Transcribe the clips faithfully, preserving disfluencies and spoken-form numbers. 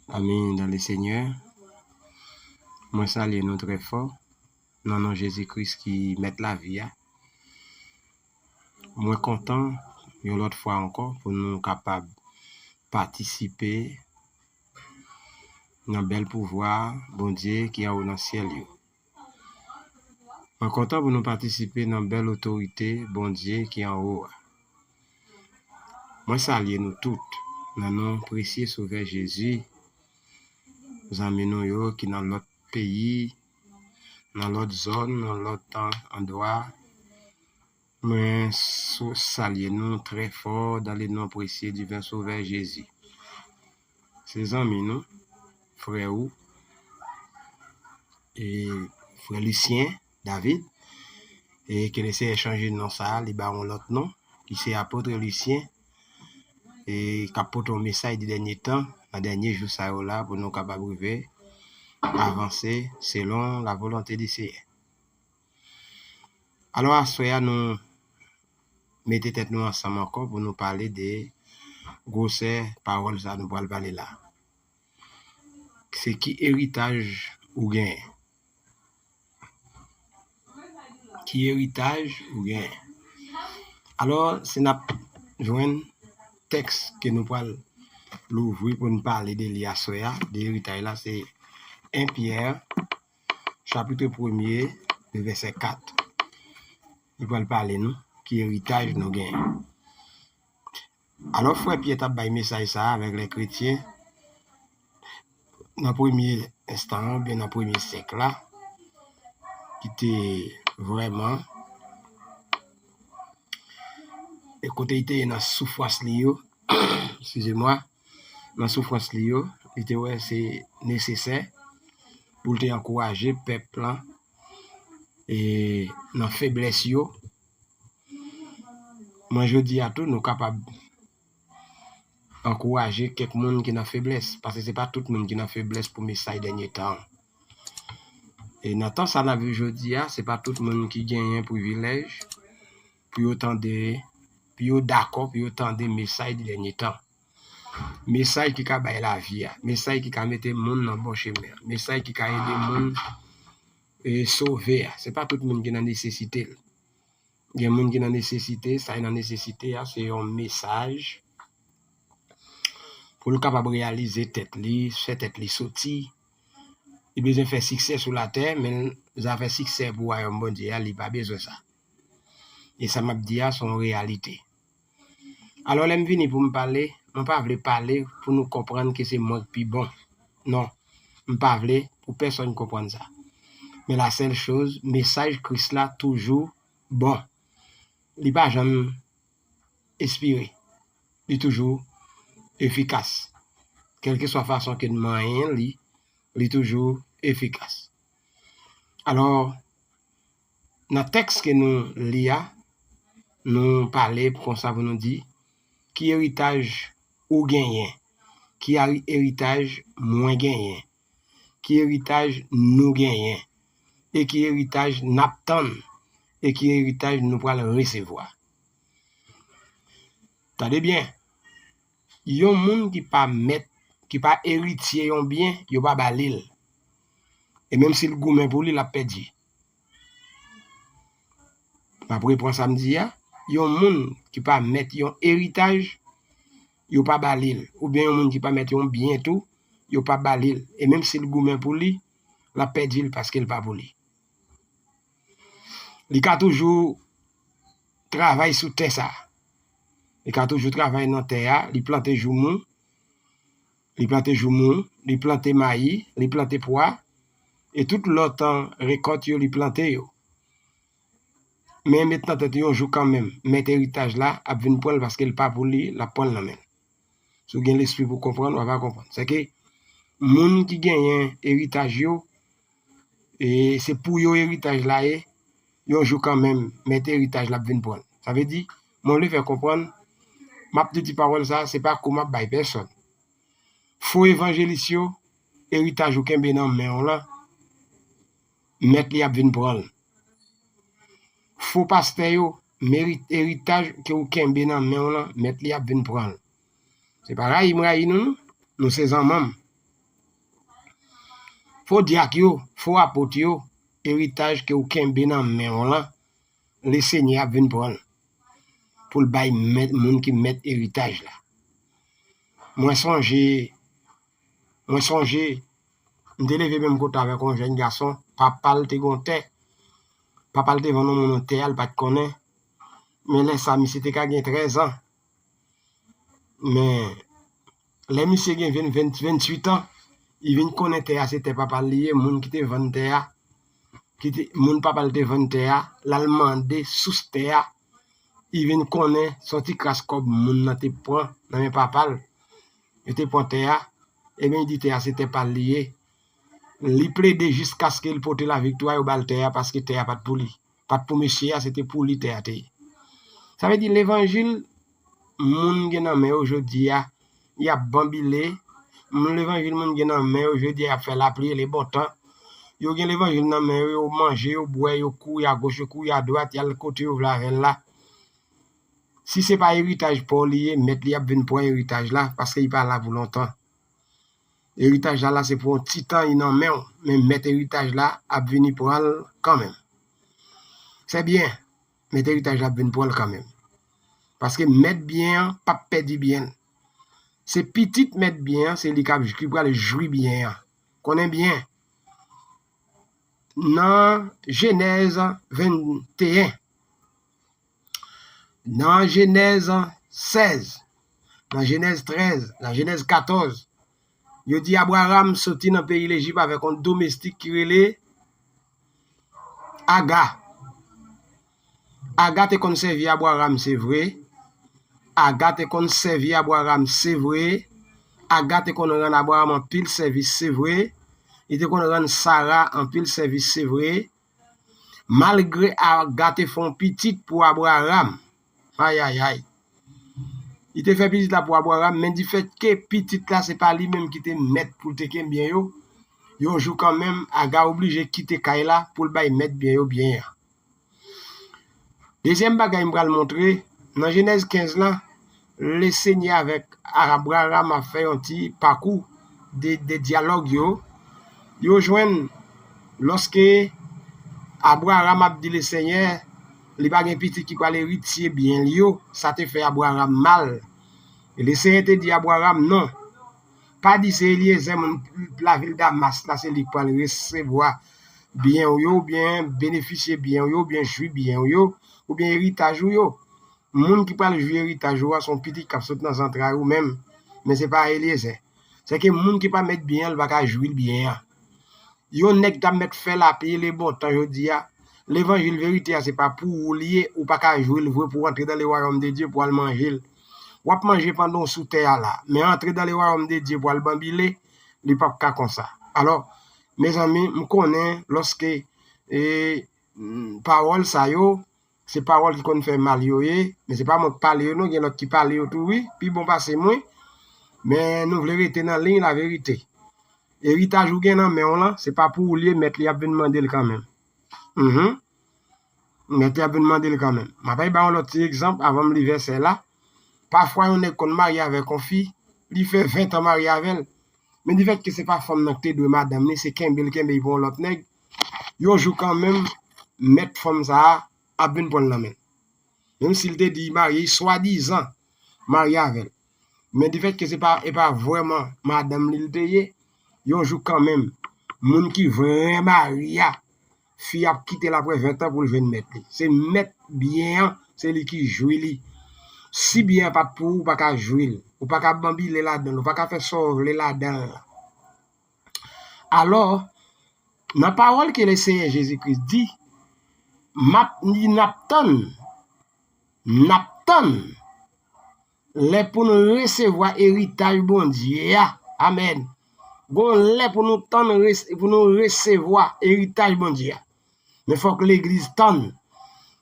Ami dans le Seigneur, mwen salye nou trè fò nan non Jezi Kris ki mèt lavi a. Mwen kontan yon lòt fwa ankò pou nou kapab patisipe nan bèl pouvwa Bondye ki anwo nan syèl yo. Mwen kontan pou nou patisipe nan bèl otorite Bondye ki anwo a. Mwen salye nou tout nan non presye Sovè Jezi, zanmi nou yo ki nan lòt peyi, nan lòt zòn, nan lòt andwa. Mwen sou- salye nou trè fò dans le nom précieux divin Sauveur Jésus. Se zanmi nou, frè ou, e frè Lucien David, e ke Lesenyè chanje non sa a, li ba yon lòt non, ki se Apot Lucien, e k ap pote yon mesaj de dènye tan, nan dènye jou sa yo la, pou nou kapab rive avanse selon la volonte di Senyè. Alò, aswè a, nou mete tèt nou ansanm ankò pou nou pale de gwosè pawòl sa nou pral pale la. Se ki eritaj ou genyen? Ki eritaj ou genyen? Alò, si n ap jwenn tèks ke nou pral louvri pou n pale de li aswè a, de eritaj la, se en Pyè, chapit premye, de vèsè kat. Li pral pale nou ki eritaj nou genyen. Alò, frè Pyè t ap bay mesaj sa a avèk lè kretyen nan premye enstan an, oubyen nan premye syèk la, ki te vrèman, e kote li te ye nan soufrans li yo, eskize mwa, nan soufrans li yo, li te wè se nesesè pou l te ankouraje pèp lan, e nan feblès yo. Mwen, jodi a tou, nou kapab ankouraje kèk moun ki nan feblès, paske se pa tout moun ki nan feblès pou mesaj dènye tan an. E nan tan sa n ap viv jodi a, se pa tout moun ki genyen privilèj pou yo tande, pou yo dakò, pou yo tande mesaj de dènye tan. Mesaj ki ka bay lavi a, mesaj ki ka mete moun nan bon chemen an, mesaj ki ka ede moun, e, sove a. Se pa tout moun ki nan nesesite l. Gen moun ki nan nesesite, sa yo nan nesesite a, se yon mesaj pou l kapab reyalize tèt li, fè tèt li soti. Li bezwen fè siksè sou latè, men zafè siksè pou wayòm Bondye a, li pa bezwen sa. E sa m ap di a, se yon reyalite. Alò, lè m vini pou m pale, mwen pa vle pale pou nou konprann ke se mwen k pi bon. Non, m pa vle pou pèsonn konprann sa. Men la sèl choz, mesaj Kris la toujou bon. Li pa janm espire. Li toujou efikas. Kèlkeswa fason ke n manyen li, li toujou efikas. Alò, nan tèks ke nou li a, nou pale konsa pou nou di, ki eritaj ou genyen? Ki ari- eritaj mwen genyen? Ki eritaj nou genyen? E ki eritaj n ap tann? E ki eritaj nou pral resevwa? Tande byen, yon moun ki pa mèt, ki pa eritye yon byen, yo pa ba li l. E menm si l goumen pou li, l ap pèdi. M ap repran sa m di a, yon moun ki pa mèt yon eritaj, yo pa ba li l. Oubyen yon moun ki pa mèt yon byen tou, yo pa ba li l. E menm si l goumen pou li, l ap pèdi l paske l pa pou li. Li ka toujou travay sou tè sa. Li ka toujou travay nan tè a, li plante joumou, li plante joumou, li plante mayi, li plante pwa, e tout lòt, an, rekòt yo, li plante yo. Men met nan tèt yon jou kanmenm, mèt eritaj la ap vin pran l paske l pa pou li, l ap pran l nan men l. Si w gen lespri pou w konprann, w ap konprann. Sèke moun ki genyen eritaj yo, e se pou yo eritaj la ye, yon jou kanmenm, mèt eritaj la ap vin pran l. Sa vle di, mwen vle fè konprann, m ap di pawòl sa, se pa kou m ap bay pèsonn. Fo evanjelis yo, eritaj ou kenbe nan men w lan, mèt li ap vin pran l. Fo pastè yo, meri- eritaj ke ou kenbe nan men w lan, mèt li ap vin pran l. Se pa rayi m rayi nou, non. Nou se zanmanm. fo dyak yo, fo apot yo, eritaj ke w kenbe nan men w lan, Lesenyè ap vin pran l pou l bay mèt, moun ki mèt eritaj la. Mwen sonje, mwen sonje, m te leve menm kote avèk yon jèn gason, papa l te gen yon tè, papa l te vann yon moun yon tè a, l pa t konnen, men lè sa, misye te ka gen trèz an. Men, lè misye gen ven, ven, venntuit an, li vin konnen tè a se tè papa l li ye, moun ki te vann tè a, ki te, moun papa l te vann tè a, l al mande sous tè a, li vin konnen se yon ti kras kòb moun nan te pran nan men papa l. Yo te pran tè a, ebyen, li di tè a se tè pa l li ye. Li plede jiskaske l pote laviktwa, yo ba l tè a, paske tè a pa t pou li. Pa t pou mesye a, se te pou li tè a te ye. Sa vle di levanjil moun gen nan men yo jodi a, y ap banbile. Moun levanjil moun gen nan men yo jodi a, y ap fè lapli e le bon tan. Yo gen levanjil nan men yo, yo manje, yo bwè, yo kouri agoch, yo kouri adwat, y al kote yo vle avè l la. Si se pa eritaj pa w li ye, mèt li ap vin pran eritaj la, paske li pa la pou lontan. Eritaj la, la se pou yon ti tan, li nan men w, men mèt eritaj la ap vini pran l kanmenm. Se byen, mèt eritaj la ap vin pran l kanmenm. Paske mèt byen an p ap pèdi byen l. Se pitit mèt byen an, se li k ap, ki pral jwi byen an. Konnen byen, nan Jenèz venteyen, nan Jenèz sèz, nan Jenèz trèz, nan Jenèz katòz, yo di Abraram soti nan peyi Lejip avèk yon domestik ki rele Aga. Aga te konn sèvi Abraram, se vre. Aga te konn sèvi Abraram, se vre. Aga te konn rann Abraram anpil sèvis, se vre. Li te konn rann Sara anpil sèvis, se vre. Malgre Aga te fè yon pitit pou Abraram, ayayay, li te fè pitit la pou Abraram, men difèt ke pitit la se pa li menm ki te mèt pou l te kenbe byen yo, yon jou kanmenm, Aga oblije kite kay la pou l bay mèt byen yo byen an. Dezyèm bagay m pral montre, nan Jenèz kenz la, Lesenyè avèk Abraram ap fè yon ti pakou de, de dyalòg yo. Yo jwenn lòske Abraram ap di Lesenyè, li pa gen pitit ki pral eritye byen l yo, sa te fè Abraram mal. E Lesenyè te di Abraram, non, pa di se Elyezè, moun lavil Damas la, se li k pral resevwa byen w yo, oubyen benefisye byen w yo, oubyen jwi byen w yo, oubyen eritaj ou yo. Moun ki pral jwi eritaj ou a, se yon pitit k ap sot nan zantray ou menm, men se pa Elyezè. Se ke moun ki pa mèt byen an, li pa ka jwi l byen an. Yon nèg t ap mèt fè lapli e le bon tan jodi a. Levanjil verite a, se pa pou ou li ye, ou pa ka jwi l vre pou w antre dans le royaume de Dieu pou al manje l. W ap manje pandan w sou tè a la, men antre dans le royaume de Dieu pou al banbile, li p ap ka konsa. Alò, mezanmi, m konnen lòske, e, m, pawòl sa yo, se pawòl ki konn fè mal yo ye, men se pa mwen k pale yo non, gen lòt ki pale yo tou wi, pi bon pase mwen, men nou vle rete nan liy laverite. Eritaj ou gen nan men w lan, se pa pou ou li ye, mèt li ap vin mande l kanmenm. Mhm. Mèt li ap vin mande l kanmenm. M ap al ba yon lòt ti egzanp avan m li vèsè la. Pafwa, yon nèg konn marye avèk yon fi, li fè ven tan marye avè l. Men difèt ke se pa fanm nan ki te dwe madanm li, se kenbe l kenbe l pou yon lòt nèg. Yon jou kanmenm, mèt fanm sa a ap vin pran l nan men l. Menm si l te di li marye, swadizan marye avè l. Men difèt ke se pa, e pa vrèman madanm li l te ye, yon jou kanmenm, moun ki vrè mari a, fi a ap kite l apre ven tan pou l jwenn mèt li. Se mèt byen an, se li ki jwi li. Si byen an pa t pou ou, ou pa ka jwi l. Ou pa ka banbile ladan l, ou pa ka fè sa w vle ladan l. Alò, nan pawòl ke Lesenyè Jezi Kris di, m ap, n ap tann, n ap tann lè pou nou resevwa eritaj Bondye a. Amèn. Gon lè pou nou tann, res-, pou nou resevwa eritaj Bondye a. Men fòk legliz tann.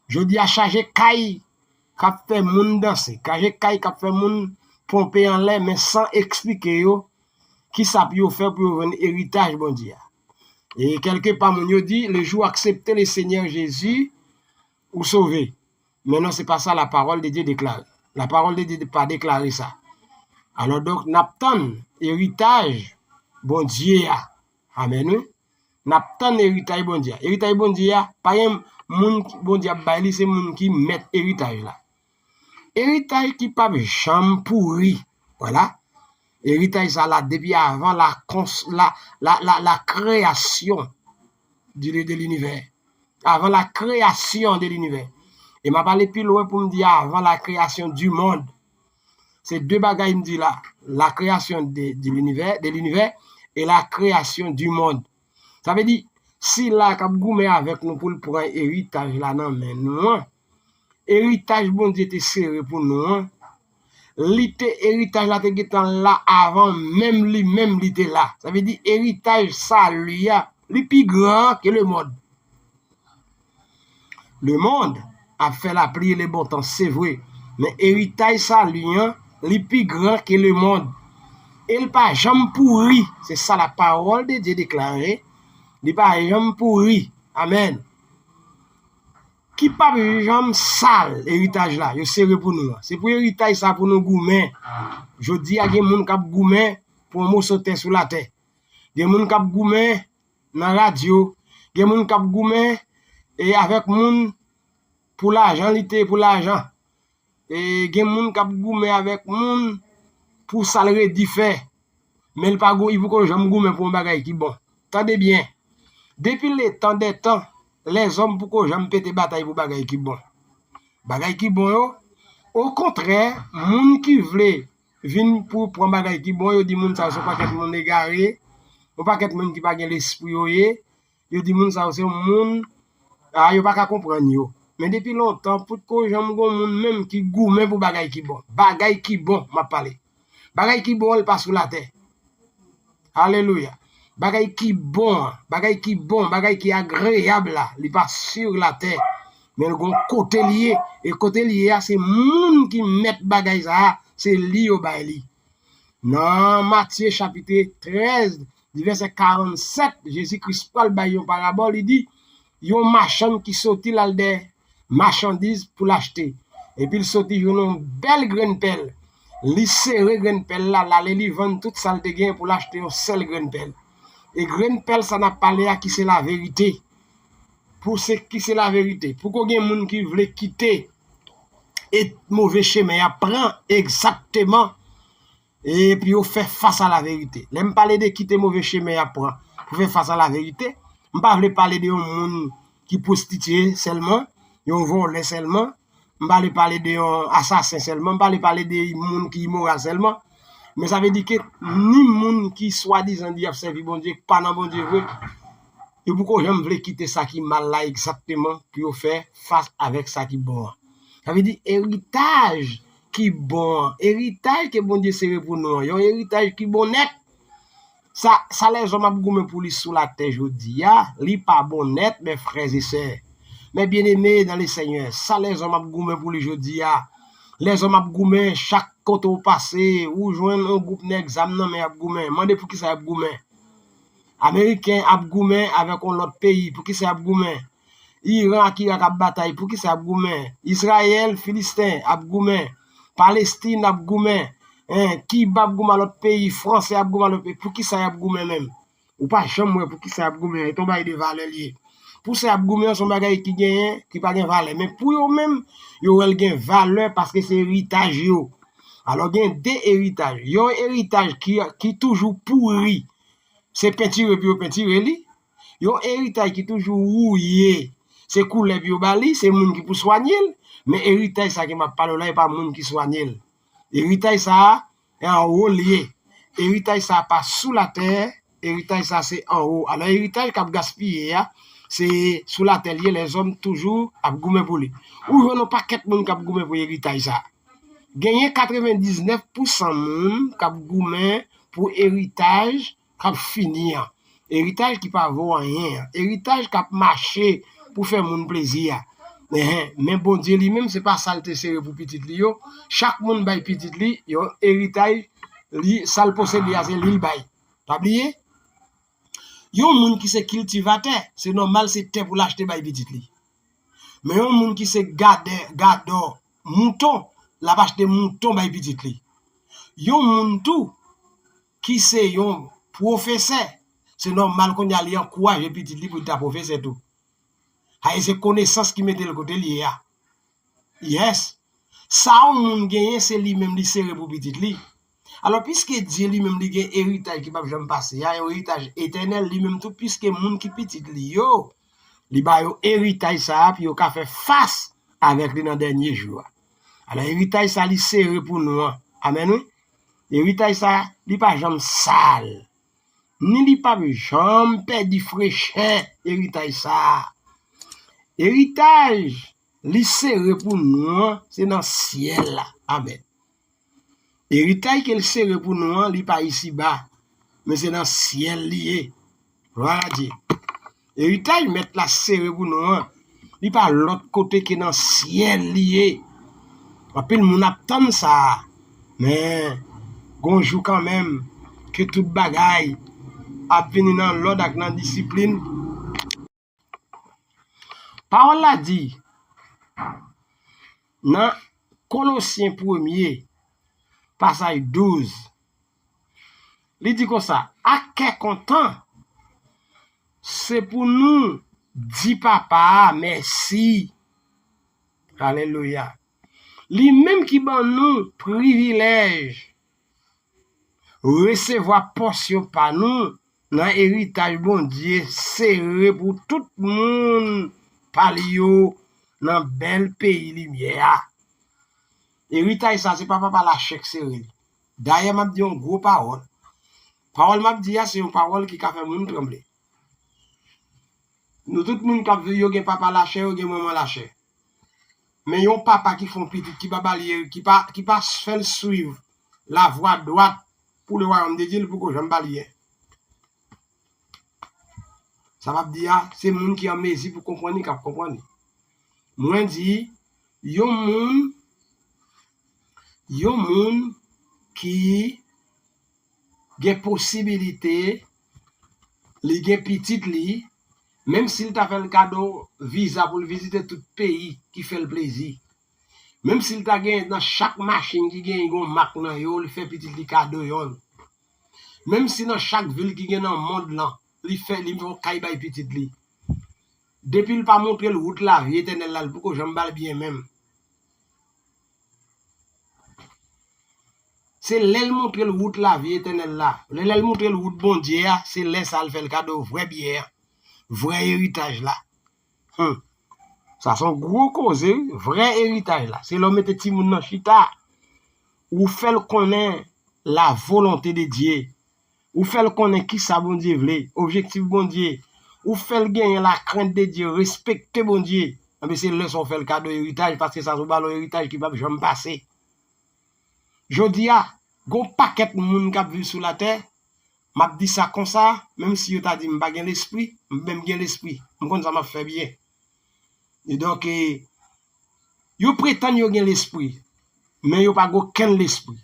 Jodi a chaje kay k ap fè moun danse, chaje kay k ap fè moun ponpe anlè, men san eksplike yo kisa pou yo fè pou yo jwenn eritaj Bondye a. E kèlkepa moun yo di, le jour où accepter le Seigneur Jésus, ou sove. Men non, se pa sa la parole de Dieu déclare. La parole de Dieu pa deklare sa. Alò donk, n ap tann eritaj Bondye a. Amèn, wi. N ap tann eritay Bondye a. Eritay Bondye a, pa gen moun ki- Bondye ap bay li, se moun ki mèt eritaj la. Eritaj ki p ap janm pouri. Vwala. Eritaj sa la depi avan la, cons- la, la, la, la création de, de l'univers. Avan la création de l'univers. E m ap ale pi lwen pou m di avan la création du monde. Se de bagay m di la. La création de, de l'univers, de l'univers et la création du monde. Sa vle di, sila k ap goumen avèk nou pou l pran eritaj la nan men nou an, eritaj Bondye te sere pou nou an, li te, eritaj la te gentan la avan menm li menm li te la. Sa vle di, eritaj sali a, li pi gran ke lemonn. Lemonn ap fè lapli e lebontan, se vre. Men eritaj sali an, li pi gran ke lemonn. E l pa janm pouri. Se sa la parole de Dieu déclare. Li pa janm pouri. Amèn. Ki p ap janm sal eritaj la, yo sere pou nou an. Se pou eritaj sa pou nou goumen. Jodi a, gen moun k ap goumen pou yon moso tè sou latè. Gen moun k ap goumen nan radyo. Gen moun k ap goumen e avèk moun pou lajan, li te pou lajan. E gen moun k ap goumen avèk moun pou sa l redi fè. Men li pa gou- li poko janm goumen pou yon bagay ki bon. Tande byen. Depi letan dè tan, lèzòm poko janm pete batay pou bagay ki bon. Bagay ki bon yo, okontrè, moun ki vle vin pou pran bagay ki bon, yo di moun sa yo se yon pakèt moun egare, yon pakèt moun ki pa gen lespri yo ye, yo di moun sa yo se yon moun, a, yo pa ka konprann yo. Men depi lontan, potko janm gon moun menm ki goumen pou bagay ki bon. Bagay ki bon, m ap pale. Bagay ki bon, li pa sou latè. Alelouya. Bagay ki bon an, bagay ki bon, bagay ki agreyab la, li pa sur latè. Men l gon kote l ye. E kote l ye a, se moun ki mèt bagay sa a, se li yo bay li. Nan Matye chapit trèz, di vèsè karannsèt, Jezi Kris pral bay yon parabòl, li di, yon machann ki soti l al dèyè machandiz pou l achte. Epi l soti jwenn yon bèl grenn pèl. Li sere grenn pèl la, l ale li vann tout sa l te gen pou l achte yon sèl grenn pèl. E grenn pèl sa n ap pale a ki se laverite. Pou se ki se laverite. Poko gen moun ki vle kite e move chemen y ap pran egzakteman e pou yo fè fas a laverite. Lè m pale de kite move chemen y ap pran pou fè fas a laverite, m pa vle pale de yon moun ki pwostitye sèlman, yon vòlè sèlman, m pa vle pale de yon asasen sèlman, m pa vle pale de moun ki imoral sèlman. Men sa vle di ke ni moun ki swadizan di y ap sèvi Bondye, k pa nan Bondye vre, yo poko janm vle kite sa ki mal la egzakteman pou yo fè fas avèk sa ki bon an. Sa vle di eritaj ki bon an, eritaj ke Bondye sere pou nou an, yon eritaj ki bon nèt. Sa, sa lèzòm ap goumen pou li sou latè jodi a, li pa bon nèt, mes frères et sœurs. Mes bien-aimés dans le Seigneur, sa lèzòm ap goumen pou li jodi a. Lèzòm ap goumen, chak kote w pase, ou jwenn yon gwoup nèg zam nan men ap goumen. Mande poukisa y ap goumen. Ameriken ap goumen avèk yon lòt peyi, poukisa y ap goumen. Iran ak Irak ap batay, poukisa y ap goumen. Izrayèl, Filisten ap goumen. Palestin ap goumen. Hein, Kiba ap goumen a lòt peyi, Franse ap goumen a lòt peyi, poukisa y ap goumen menm. Ou pa janm wè poukisa y ap goumen an, e t on bagay de valè l ye. Pou sa y ap goumen an, se yon bagay ki genyen, ki pa gen valè. Men pou yo menm, yo wè l gen valè paske se eritaj yo. Alò, gen de eritaj. Yon eritaj ki, ki toujou pouri, se pentire pou yo pentire li. Yon eritaj ki toujou wouye, se koulè pou yo ba li, se moun ki pou swanye l. Men eritaj sa ke m ap pale w la, e pa moun ki swanye l. Eritaj sa a, e anwo l ye. Eritaj sa a pa sou latè, eritaj sa a se anwo. Alò, eritaj k ap gaspiye a, se sou latè l ye, lèzòm toujou ap goumen pou li. Ou jwenn yon pakèt moun k ap goumen pou eritaj sa a. Genyen katrevendiznèf pousan moun k ap goumen pou eritaj k ap fini an. Eritaj ki pa vo anyen an. Eritaj k ap mache pou fè moun plezi a. Enhen, men Bondye li menm, se pa sa l te sere pou pitit li yo. Chak moun bay pitit li yon eritaj, li, sa l posede a, se li l bay. Pa bliye, yon moun ki se kiltivatè, se nòmal se tè pou l achte bay pitit li. Men yon moun ki se gadè, gadò, mouton, l ap achte mouton bay pitit li. Yon moun tou ki se yon pwofesè, Se nòmal kounye a li ankouraje pitit li pou l ta pwofesè tou. Sa e se konesans ki mete l kote l ye a. Yes. Sa yon moun genyen, se li menm li sere pou pitit li. Alò, piske Dye li menm li gen eritaj ki p ap janm pase a, yon eritaj etènèl, li menm tou, piske moun ki pitit li yo, li ba yo eritaj sa a pou yo ka fè fas avèk li nan dènye jou a. Alò, eritaj sa li sere pou nou an. Amèn, wi. Eritaj sa, li pa janm sal. Ni li p ap janm pèdi frechè eritaj sa a. Eritaj li sere pou nou an, se nan syèl la. Amèn. Eritaj ke l sere pou nou an, li pa isiba, men se nan syèl li ye. Glwa a Dye. Eritaj Mèt la sere pou nou an, li pa lòt kote ke nan syèl li ye. Anpil moun ap tann sa, men gon jou kanmenm ke tout bagay ap vini nan lòd ak nan disiplin. Pawòl la di nan Kolosyen premye, pasaj douz, li di konsa, ak kè kontan, se pou nou di Papa a mèsi. Alelouya. Li menm ki ban nou privilèj resevwa pòsyon pa nou nan eritaj Bondye sere pou tout moun pa li yo nan bèl peyi limyè a. Eritaj sa, se pa papa lachè k sere li. Dayè, m ap di yon gwo pawòl. Pawòl m ap di a, se yon pawòl ki ka fè moun tranble. Nou tout moun k ap viv, yo gen papa lachè, yo gen manman lachè. Men yon papa ki fè yon pitit ki pa ba li, ki pa, ki pa fè l swiv lavwa dwat pou le wayòm de Dye, li poko janm ba li en. Sa m ap di a, se moun ki an mezi pou konprann li k ap konprann li. Mwen di, yon moun, yon moun ki gen posibilite, li gen pitit li, menm si l ta fè l kado viza pou l vizite tout peyi ki fè l plezi, menm si l ta gen nan chak machin ki gen yon mak nan yo, li fè pitit li kado yonn, menm si nan chak vil ki gen nan mond lan, li fè, li fè yon kay bay pitit li, depi l pa montre l wout lavi etènèl la, li poko janm ba l byen menm. Se lè l montre l wout lavi etènèl la, lè, lè l montre l wout Bondye a, se lè sa a l fè l kado vrè byen an, vrè eritaj la. Hum. Sa se yon gwo koze, wi, vrè eritaj la. Se lè w mete timoun nan chita, ou fè l konnen la volonté de Dieu. Ou fè l konnen kisa Bondye vle, objektif Bondye. Ou fè l genyen la crainte de Dieu, respekte Bondye. Anben, se lè sa w fè l kado eritaj, paske sa se yon balon eritaj ki p ap janm pase. Jodi a, gon pakèt moun k ap viv sou latè, m ap di sa konsa, menm si yo ta di m pa gen lespri, m menm gen lespri. M konn sa m ap fè byen. E donk, e, yo pretann yo gen lespri, men yo pa gen okenn lespri.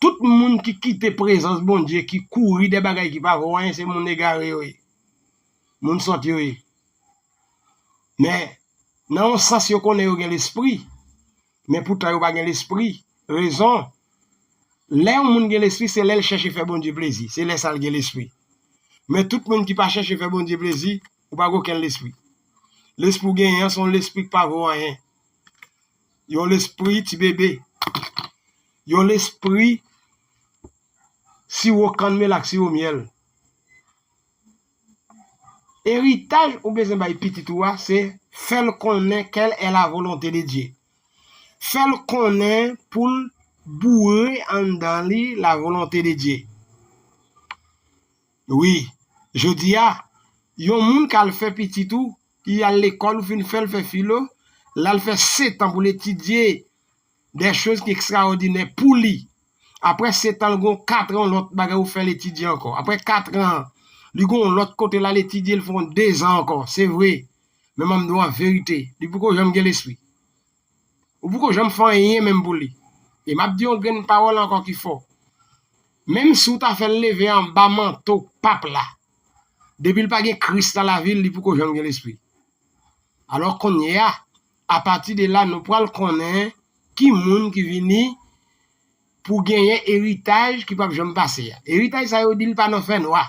Tout moun ki kite prezans Bondye, ki kouri dè bagay ki pa vo anyen, se moun egare yo ye. Moun sòt yo ye. Men, nan yon sans, yo konnen yo gen lespri, men poutan yo pa gen lespri. Rezon, lè yon moun gen lespri, se lè l chèche fè Bondye plezi. Se lè sa l gen lespri. Men tout moun ki pa chèche fè Bondye plezi, ou pa gen okenn lespri. Lespri w genyen an, se yon lespri k pa vo anyen. Yon lespri ti bebe. Yon lespri siwo kann mel ak siwo myèl. Eritaj ou bezwen bay pitit ou a, se fè l konnen quelle est la volonté de Dieu. Fè l konnen pou l boure anndan li la volonté de Dieu. Wi, jodi a, yon moun k al fè pitit ou, ki al lekòl, ou fin fè l fè filo, l al fè setan pou l etidye des choses ki ekstraòdinè pou li. Apre setan, l gon katran lòt bagay ou fè l etidye ankò. Apre katran, li gon lòt kote l al etidye, l fè yon dezan ankò. Se vre. Men m ap di w an verite, li poko janm gen lespri. Ou poko janm fè anyen menm pou li. E m ap di yon grenn pawòl ankò ki fò. Menm si w ta fè l leve anba manto pap la, depi l pa gen Kris nan lavi l, li poko janm gen lespri. Alò kounye a, apati de la, nou pral konnen ki moun ki vini pou genyen eritaj ki p ap janm pase a. Eritaj sa yo di l pa nan fènwa.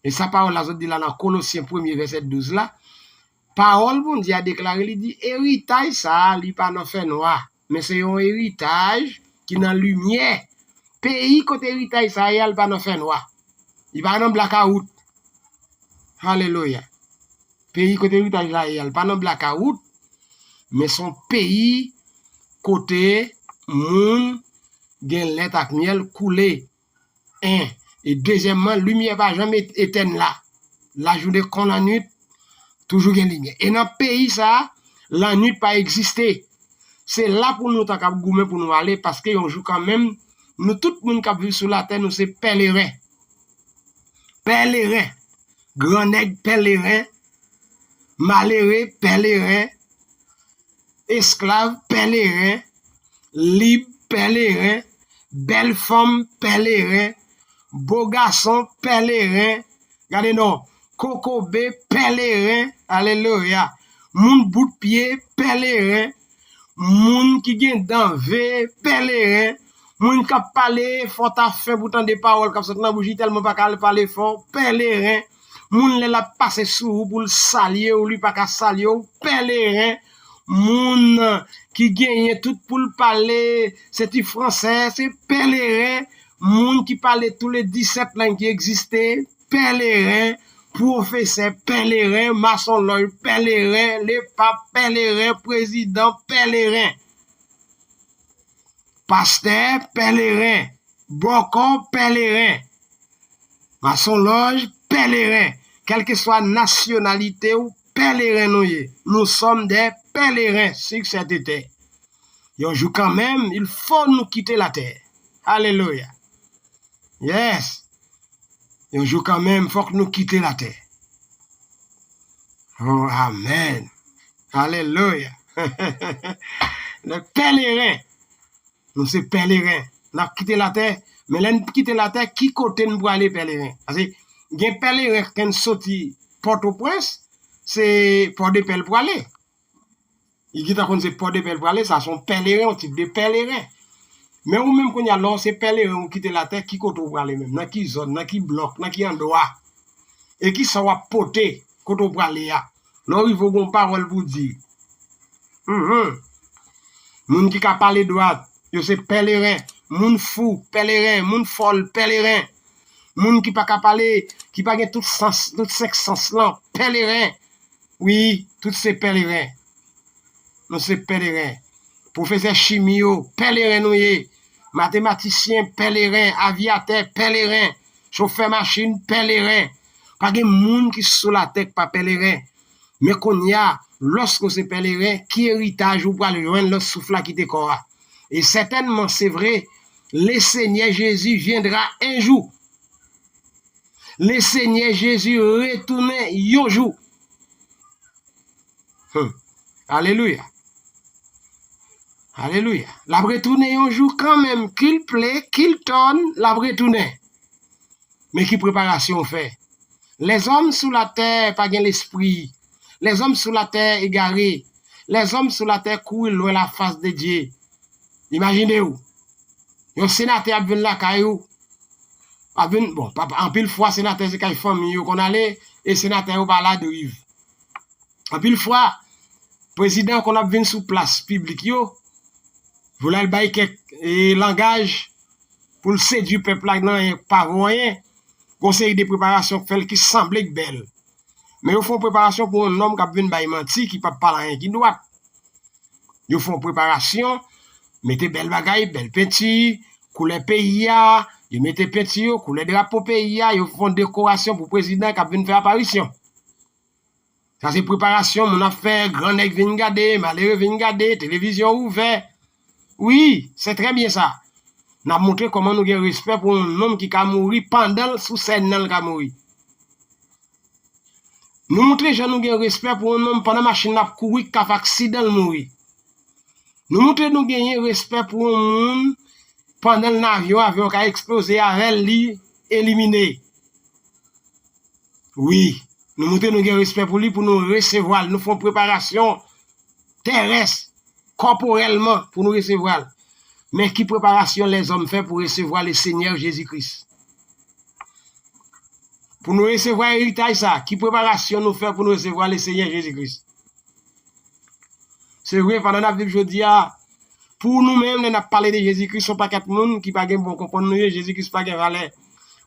E sa pawòl la sot di la nan Kolosyen premye vèsè douz la, pawòl Bondye a deklare, li di, eritaj sa a, li pa nan fènwa, men se yon eritaj ki nan limyè. Peyi kote eritaj sa a ye a, li pa nan fènwa. Li pa nan blakawout. Alelouya. Peyi kote eritaj la ye a, li pa nan blakawout, men se yon peyi kote moun gen lèt ak myèl koule. En. E dezyèmman, limyè pa janm et- etèn la. Lajounen kon lannwit, toujou gen limyè. E nan peyi sa a, lannwit pa egziste. Se la pou nou ta kab goumen pou nou ale, paske yon jou kanmenm, nou tout moun k ap viv sou latè, nou se pèleren. Pèleren. Grannèg pèleren. Malere pèleren. Esklav pèleren. Lib pèleren. Bèl fanm pèleren. Bo gason pèleren. Gade non. Kokobe pèleren. Alelouya. Moun bout pye pèleren. Moun ki gen dan ve pèleren. Moun k ap pale fò ta fen pou tande pawòl k ap sot nan bouch li, tèlman pa ka pale fò, pèleren. Moun lè l ap pase sou ou pou l salye w, li pa ka salye w, pèleren. Moun ki genyen tout pou l pale, se ti fransè, se pèleren. Moun ki pale tou le disèt lang ki egziste, pèleren. Pwofesè pèleren, masonlòj pèleren, lepap pèleren, prezidan pèleren. Pastè pèleren, bòkò pèleren, masonlòj pèleren, kèlkeswa nasyonalite w, pèleren nou ye. Nous sommes des pèlerins sur cette terre. Yon jou kanmenm, il faut nou kite latè. Alelouya. Yes. Yon jou kanmenm, fòk nou kite latè. Oh, amèn. Alelouya. Le pèleren. Nou se pèleren. N ap kite latè. Men lè n kite latè, ki kote n prale pèleren? Paske gen pèleren ki soti Pòtoprens, se Pòdepè l prale. Li gentan konn se Pòdepè l prale, sa se yon pèleren, yon tip de pèleren. Men ou menm kounye a, lè w se pèleren, ou kite latè, ki kote w prale menm? Nan ki zòn, nan ki blòk, nan ki andwa? E ki sa w ap pote kote w prale a? Lè w rive, w gen yon pawòl pou w di. Mhm. Moun ki ka pale dwat, yo se pèleren. Moun fou, pèleren. Moun fòl, pèleren. Moun ki pa ka pale, ki pa gen tout sans, tout senk sans lan, pèleren. Wi, tout se pèleren. Nou se pèleren. Pwofesè chimi yo, pèleren nou ye. Matematisyen, pèleren. Avyatè, pèleren. Chofè machin, pèleren. Pa gen moun ki sou latè ki pa pèleren. Men kounye a, lòske w se pèleren, ki eritaj ou pral jwenn lè souf la kite kò a? Et certainement, c'est vrai, le Seigneur Jésus viendra un jour. Le Seigneur Jésus retounen yon jou. Hmm. Alelouya. Alelouya. L ap retounen yon jou kanmenm, ki l ple, ki l tòn, l ap retounen. Men ki preparasyon w fè? Lèzòm sou latè pa gen lespri. Lèzòm sou latè egare. Lèzòm sou latè kouri lwen lafas de Dye. Imajine w, yon senatè ap vin lakay ou, ap vin, bon, pa, pa, anpil fwa senatè se kay fanmi yo konn ale, e senatè yo pa ladriv. Anpil fwa, prezidan konn ap vin sou plas piblik yo, pou l al bay kèk, e, langaj, pou l sedui pèp la nan pa vo anyen. Gon seri de preparasyon k fè l ki sanble k bèl. Men yo fè yon preparasyon pou yon nonm k ap vin bay manti, ki p ap pale anyen ki dwat. Yo fè yon preparasyon, mete bèl bagay, bèl penti, koulè peyi a, yo mete penti yo, koulè drapo peyi a, yo fè yon dekorasyon pou prezidan k ap vin fè aparisyon. Sa se preparasyon, moun ap fè, grannèg vin gade, malere vin gade, televizyon ouvè. Wi, se trè byen sa. N ap montre kòman nou gen respè pou yon nonm ki ka mouri pandan l sou sèn nan l ka mouri. Nou montre jan nou gen respè pou yon nonm pandan machin l ap kouri k ka fè aksidan l mouri. Nou montre nou genyen respè pou yon moun pandan l nan avyon, avyon an ka eksploze avè l, li elimine. Wi, nou montre nou gen respè pou li, pou nou resevwa l. Nou fè yon preparasyon terès, kòporèlman, pou nou resevwa l. Men ki preparasyon lèzòm fè pou resevwa le Senyè Jezi Kris? Pou nou resevwa eritaj sa, ki preparasyon nou fè pou nou resevwa Lesenyè Jezi Kris? Se vre, pandan n ap viv jodi a, pou nou menm, lè n ap pale de Jezi Kris, se yon pakèt moun ki pa gen bon konprann nou ye, Jezi Kris pa gen valè.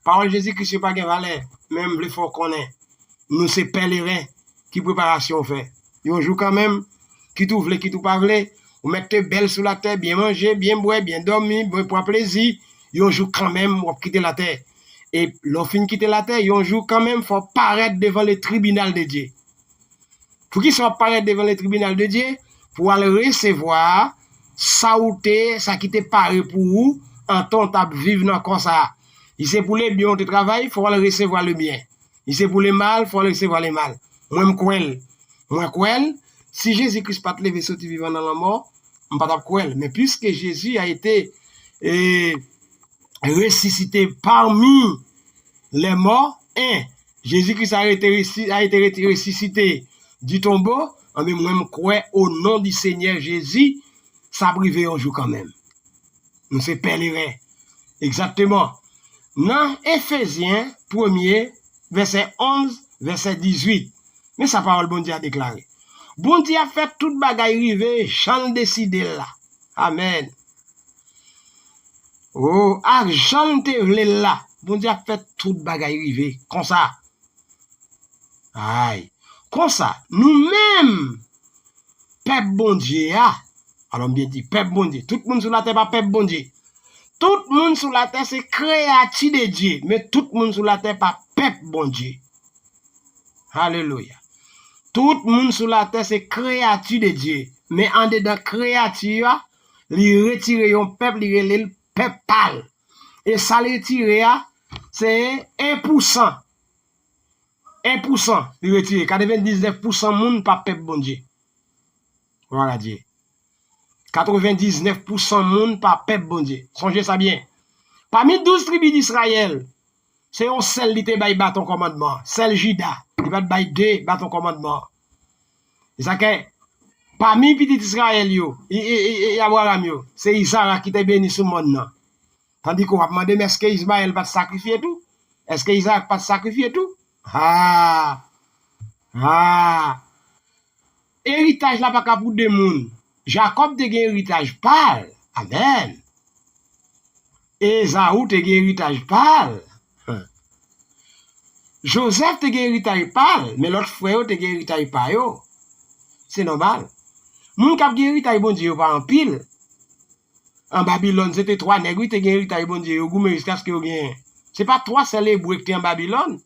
Pawòl Jezi Kris yo pa gen valè, men m vle fè w konnen, nou se pèleren. Ki preparasyon w fè? Yon jou kanmenm, kit ou vle, kit ou pa vle, ou mèt te bèl sou latè, byen manje, byen bwè, byen dòmi, byen pran plezi, yon jou kanmenm, w ap kite latè. E lè w fin kite latè, yon jou kanmenm, fò w parèt devan le tribinal de Dye. Poukisa w ap parèt devan le tribinal de Dye? Pou w al resevwa sa ou te, sa ki te pare pou ou, antan w t ap viv nan kò sa a. Si se pou le byen ou te travay, fò w al resevwa le byen. Si se pou le mal, fò w al resevwa le mal. Mwen, m kwè l. Mwen kwè l. Si Jezi Kris pa t leve soti vivan nan lanmò, m pa t ap kwè l. Men piske Jezi a ete, e, resisite parmi les morts, en, Jezi Kris a ete resi-, a ete resi-, resisite du tombeau, anben mwen, m kwè, o non di Senyè Jezi, sa ap rive yon jou kanmenm. Nou se pèleren. Egzakteman. Nan Efezyen premye, vèsè onz, vèsè dizuit, men sa pawòl Bondye a deklare. Bondye ap fè tout bagay rive jan l deside l la. Amèn. O, ak jan l te vle l la, Bondye ap fè tout bagay rive konsa. Ay, konsa, nou menm, pèp Bondye a, alò m byen di, pèp Bondye, tout moun sou latè pa pèp Bondye. Tout moun sou latè se kreyati de Dye, men tout moun sou latè pa pèp Bondye. Alelouya. Tout moun sou latè se kreyati de Dye, men andedan kreyati a, li retire yon pèp, li rele l pèp pa l. E sa l retire a, se en pou san. En pou san li retire. Katrevendiznèf pou san moun pa pèp Bondye. Glwa a Dye. Katrevendiznèf pou san moun pa pèp Bondye. Sonje sa byen. Pami douz tribi Izrayèl, se yon sèl li te bay baton kòmandman. Sèl Jida, li pa t bay de baton kòmandman. E sa ke, pami pitit Izrayèl yo, e, e, e, e Abraram yo, se Izarak ki te beni sou mòn nan. Tandike w ap mande m, èske Izmayèl pa t sakrifye tou? Èske Izarak pa t sakrifye tou? Ha! Ha! Eritaj la pa ka pou de moun. Jakòb te gen eritaj pa l. Amèn. Ezaou te gen eritaj pa l. Jozèf te gen eritaj pa l, men lòt frè yo te gen eritaj pa yo. Se nòmal. Moun k ap gen eritaj Bondye yo pa anpil. An Babilòn, se te twa nèg, wi, te gen eritaj Bondye. Yo goumen jiskaske yo genyen. Se pa twa sèl Ebre ki te an Babilòn,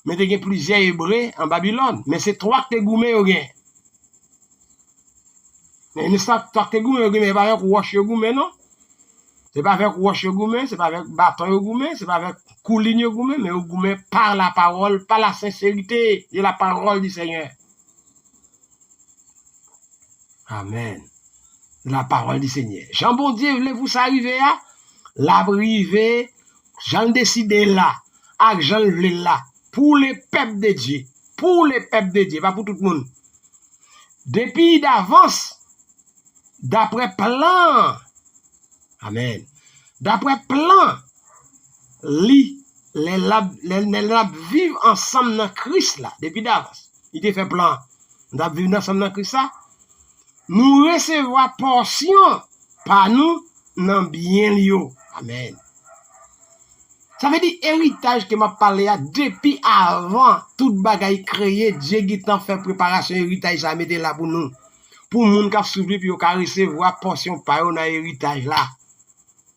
men te gen plizyè Ebre an Babilòn. Men se twa ki te goumen yo genyen. Men, men sa, twa ki te goumen yo goumen, se pa avèk wòch yo goumen, non. Se pa avèk wòch yo goumen, se pa avèk baton yo goumen, se pa avèk koulin yo goumen, men yo goumen par la parole, par la sincérité de la parole du Seigneur. Amèn. La parole du Seigneur. Jan Bondye vle pou sa rive a, l ap rive jan l deside l la, ak jan l vle l la. Pour le peuple de Dieu. Pour le peuple de Dieu, pa pou tout moun. Depi davans, daprè plan, amèn, daprè plan li, lè l ap, lè, lè l ap viv ansanm nan Kris la, depi davans, li te fè plan, n ap viv ansanm nan Kris la, nou resevwa pòsyon pa nou nan byen l yo. Amèn. Sa vle di eritaj ke m ap pale a, depi avan tout bagay kreye, Dye gentan fè preparasyon eritaj sa a mete la pou nou. Pou moun k ap soufri pou yo ka resevwa pòsyon pa yo nan eritaj la.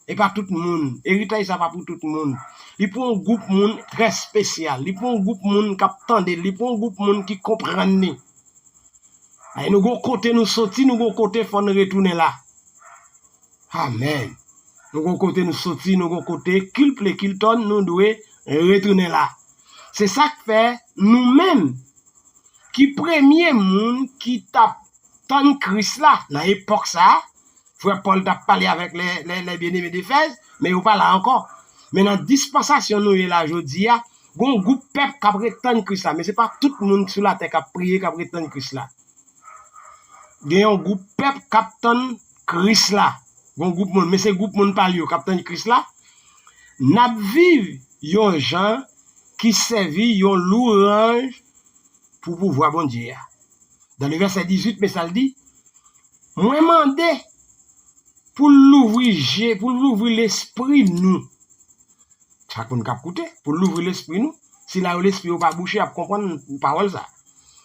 E pa tout moun. Eritaj sa pa pou tout moun. Li pou yon gwoup moun trè espesyal. Li pou yon gwoup moun k ap tande l. Li pou yon gwoup moun ki konprann li. Ay, nou gon kote nou soti, nou gon kote fò n retounen la. Amèn. Nou gon kote nou soti, nou gon kote, kilple kiltòn, nou dwe retounen la. Se sa k fè nou menm, ki premye moun ki t ap tann Kris la nan epòk sa a, frè Pòl t ap pale avèk lè, lè, lè byeneme de Efèz, men yo pa la ankò. Men nan dispansasyon nou ye la jodi a, gon gwoup pèp k ap ret tann Kris la, men se pa tout moun sou latè k ap priye, k ap ret tann Kris la. Gen yon gwoup pèp k ap tann Kris la. Gon gwoup moun, men se gwoup moun pa l yo k ap tann Kris la. N ap viv yon jan ki sèvi yon lwanj pou pouvwa Bondye a. Dan le vèsè dizuit, men sa l di, mwen mande pou l louvri je, pou l louvri lespri nou. Chak moun k ap koute, pou l louvri lespri nou. Sila yo lespri yo pa bouche ap konprann pawòl sa.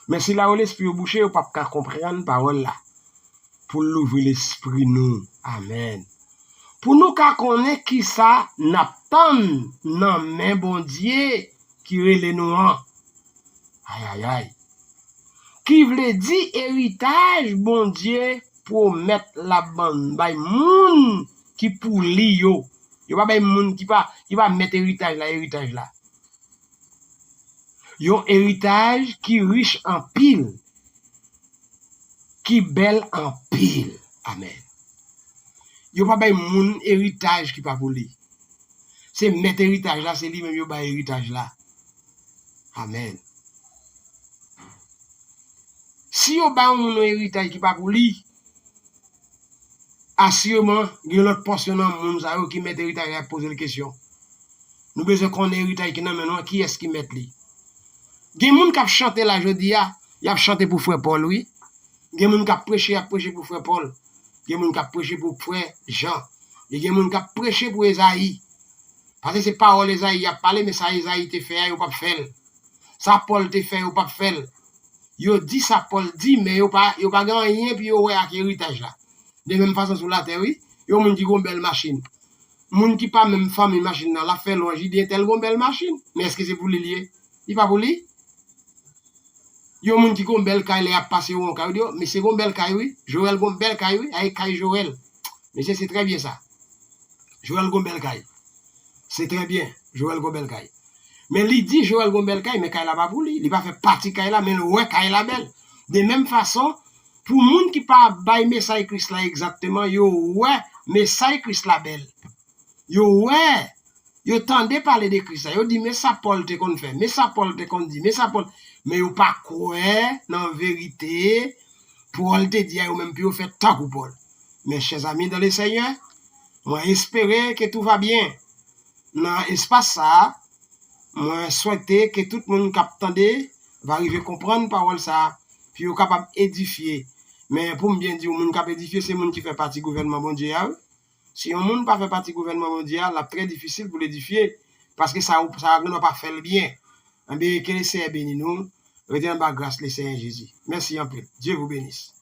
Men sila yo lespri yo bouche yo p ap ka konprann pawòl la. Pou l louvri lespri nou. Amèn. Pou nou ka konnen kisa n ap tann nan men Bondye ki rele nou an. Ayayay. Ki vle di eritaj Bondye pwomèt l ap ban bay moun ki pou li yo. Yo pa bay moun ki pa, ki pa mèt eritaj la, eritaj la. Yon eritaj ki rich anpil, ki bèl anpil. Amèn. Yo pa bay moun eritaj ki pa pou li. Se mèt eritaj la, se li menm yo bay eritaj la. Amèn. Si yo bay yon moun yon eritaj ki pa pou li, asireman, gen lòt pòsyon nan moun sa yo ki mèt eritaj la, y ap poze l kesyon. Nou bezwen konnen eritaj ki nan men nou an, kiyès ki mèt li. Gen moun k ap chante la jodi a, y ap chante pou frè Pòl, wi. Gen moun k ap preche, y ap preche pou frè Pòl. Gen moun k ap preche pou frè Jan. E gen moun k ap preche pou Ezayi. Paske se pawòl Ezayi y ap pale, men sa Ezayi te fè a, yo p ap fè l. Sa Pòl te fè, yo p ap fè l. Yo di sa Pòl di, men yo pa, yo pa gen anyen pou yo wè ak eritaj la. De menm fason sou latè, wi. Yon moun ki gon bèl machin. Moun ki pa menm fanmi machin nan, l ap fè lwanj, li di entèl gon bèl machin. Men èske se pou li l ye? Li pa pou li. Yon moun ki gon bèl kay, lè y ap pase yon kay, yo di, "O, mesye gon bèl kay, wi. Joel gon bèl kay, wi. Ay, kay Joel. Mesye, se trè byen sa. Joel gon bèl kay. Se trè byen. Joel gon bèl kay." Men li di Joel gon bèl kay, men kay la pa pou li. Li pa fè pati kay la, men l wè kay la bèl. De menm fason, pou moun ki pa bay mesaj Kris la egzakteman, yo wè mesaj Kris la bèl. Yo wè, yo tande pale de Kris la. Yo di, "Men sa Pòl te konn fè, men sa Pòl te konn di, men sa Pòl." Men yo pa kwè nan verite Pòl te di a, yo menm pou yo fè tankou Pòl. Mes chers amis dans le Seigneur, mwen espere ke tout va bien nan espas sa a. Mwen swete ke tout moun k ap tande va rive konprann pawòl sa a, pou yo kapab edifye. Men pou m byen di w, moun k ap edifye, se moun ki fè pati gouvènman Bondye a, wi. Si yon moun pa fè pati gouvènman Bondye a, l ap trè difisil pou l edifye, paske sa, sa a gen dwa pa fè l byen. Enben, ke Lesenyè beni nou. Rete anba gras Lesenyè Jezi. Mèsi anpil. Dieu vous bénisse.